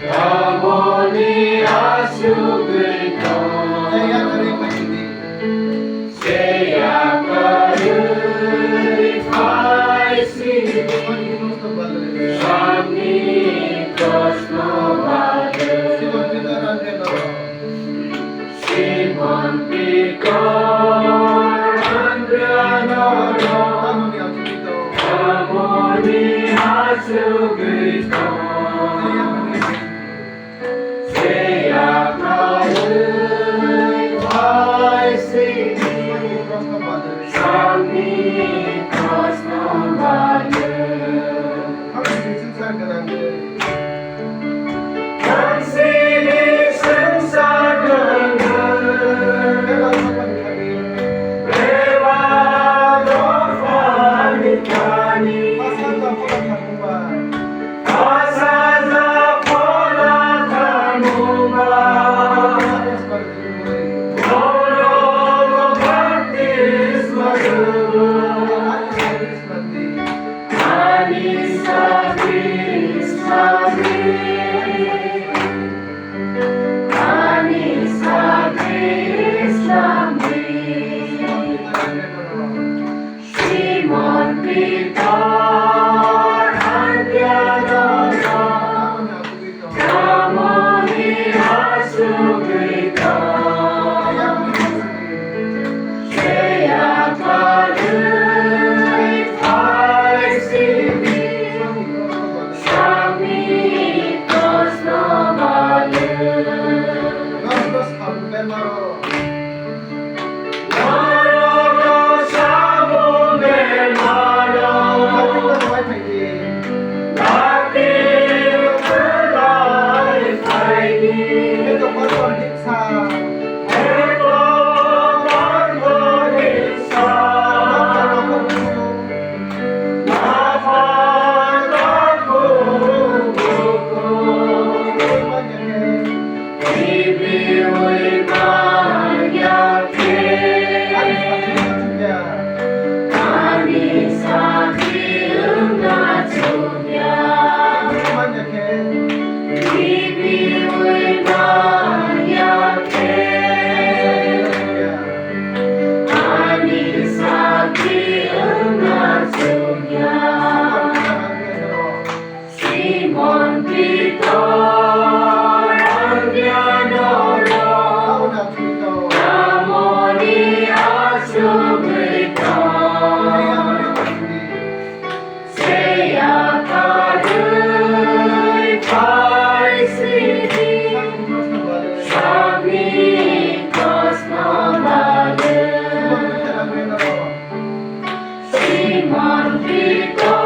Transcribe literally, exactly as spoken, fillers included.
Tamoni asugwi tong. Seya karwi phai sidi. Samni kosno bale. Simon Pitor, Andria norok, tamoni asugwi tong. Seya karwi phai sidi. Samni kosno bale. Mansini swngchar gwnang. Bebak dophani thani. Pasajak phola thanuma. Borok baptisma rwma. Ani sagri, sagri, ani sagri, sagri. Simon Pitor, Andria norok. Tamoni asugwi tong. Seya karwi phai sidi. Samni kosno bale. Simon Pitor, Andria norok, tamoni asugwi tong. Seya karwi phai sidi. Samni kosno bale. Simon Pitor.